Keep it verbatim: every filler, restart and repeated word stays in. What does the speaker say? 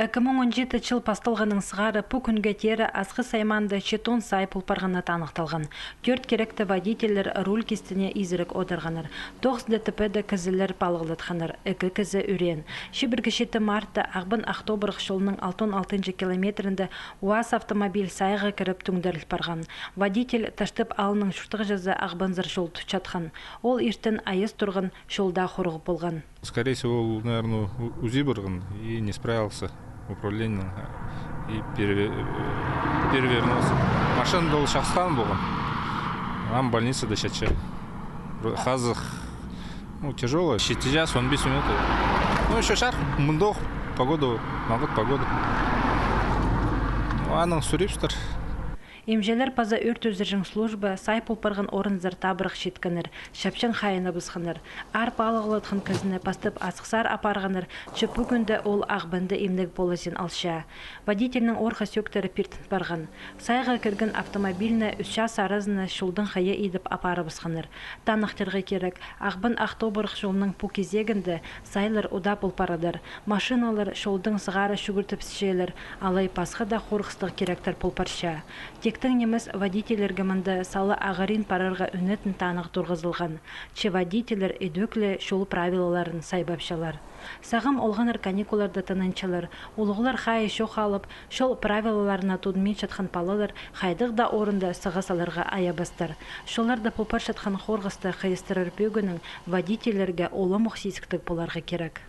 Ікі муң он читі чыл пасталғаннаң сығара пу кӱнге теере Асхыс аймаанда читон сай пол парғаны таныхталған. Тӧрт киректе водительлер руль кистіне изірек одырғаннар. Тоғыс ДТП-де кізілер палығлатханнар, ікі кізі ӱреен. Чибіргі читі мартта Ағбан — Ах Тобырах чолының алтон алтынҷы километрінде УАЗ автомобиль сайға кіріп тӱңдіріл парған. Водитель Таштып аалының чуртағҷызы Ағбанзар чол тутчатхан. Ол иртен айас турған, чолда хорығ полған. Скорее всего, ол, наверное, у- УЗИ парған и не справился управлениең и переве- перевернулся. Машина да ол чахсыххан полған. Ам больницада чатча. Хазых. Ну, тяжелая. Читі час он бес минут. Ну, еще чарых, мындох погода, маңат погода. Ну, анаң сӱребістір. Имҷілер паза ӧрт ӱзірҷең служба сай пол парған орынзар табырах читкеннер, чапчаң хайыныбысханнар. Аар палығлатхан кізіні пастап Асхысар апарғаннар, че пу кӱнде ол Ағбанда имнег полызын алча. Водительнің орға сӧӧктері пиртін парған. Сайға кірген автомобильні ӱс час аразына чолдаң хайа идіп апарыбысханнар. Таныхтирға кирек, Ағбан — Ах Тобырах чолының пу кизегінде сайлар удаа пол парадыр. Машиналар чолдаң сығара чӱгӱртібісчелер, алай пасха даа хорғыстығ киректер пол парча. Тиктең нимес, водительлерге мында сала ағырин парарға ӱнетін танығ турғызылған. Че водительлер идӧк ле чол правилаларын сайбапчалар. Сағам олғаннар каникулларда тынанчалар. Улуғлар хайы чох алып, чол правилаларына тудынминчатхан палалар хайдағ даа орында сағыс аларға айабастар. Чолларда пол парчатхан хорғысты хайыстырар пӧгіннең водительлерге уламох сизіктіг поларға кирек.